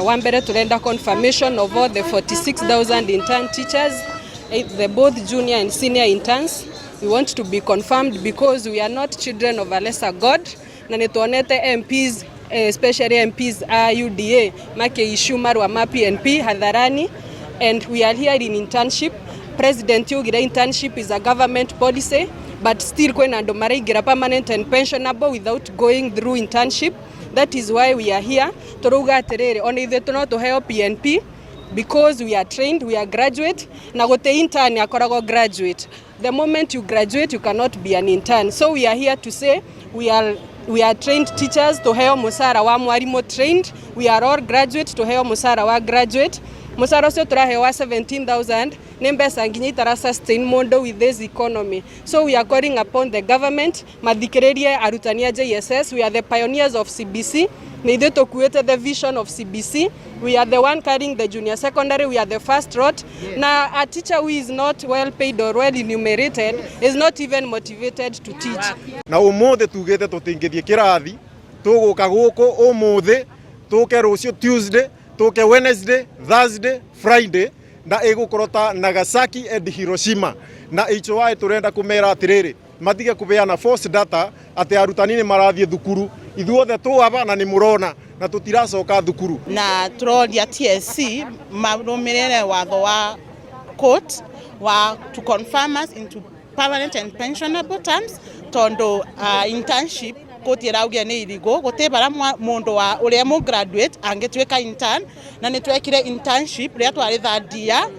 Wa mbere, turenda confirmation of all the 46,000 intern teachers, the both junior and senior interns. We want to be confirmed because we are not children of a lesser God. Na nĩ tuonete MPs, especially MPs a UDA, makĩ-issue marũa ma PNP hadharani, and we are here in internship. President yugire internship is a government policy, but still kwĩna andũ maraingĩra permanent and pensionable without going through internship. That is why we are here. Tũrauga atĩrĩrĩ, ona ithuĩ no tũheo PNP because we are trained, we are graduate, na gũtĩ intern akoragwo graduate. The moment you graduate, you cannot be an intern. So we are here to say we are trained teachers, tuheo musara wa mwarimu trained. We are all graduate, tuheo musara wa graduate. Musara ũcio tũraheo wa 17,000 nĩ mbeca nginya itara sustain mũndũ with this economy. So we are calling upon the government mathikĩrĩrie arutani a JSS. We are the pioneers of CBC. Nĩ ithuĩ tũkuĩte the vision of CBC. We are the one carrying the junior secondary. We are the first lot. Na a teacher who is not well paid or well enumerated is not even motivated to teach. Na umuthi tugite tutingithie kirathi, tuguka guku umuthi, tuke rucio Tuesday, tuke Wednesday, Thursday, Friday, na igukorwo ta Nagasaki and Hiroshima. Na HOI turenda kumera atiriri, matige kubeana false data ati arutani ni marathie thukuru. Ithuothe tuaba na ni murona na tutiracoka thukuru. Na turoria TSC marũmĩrĩre watho wa court wa to confirm us into permanent and pensionable terms, tondu internship koti ĩraugia nĩ irigo gũtĩ bara mũndũ wa ũrĩa mũ graduate angĩtuĩka intern. Na nĩ twekire internship rĩrĩa twarĩ third year.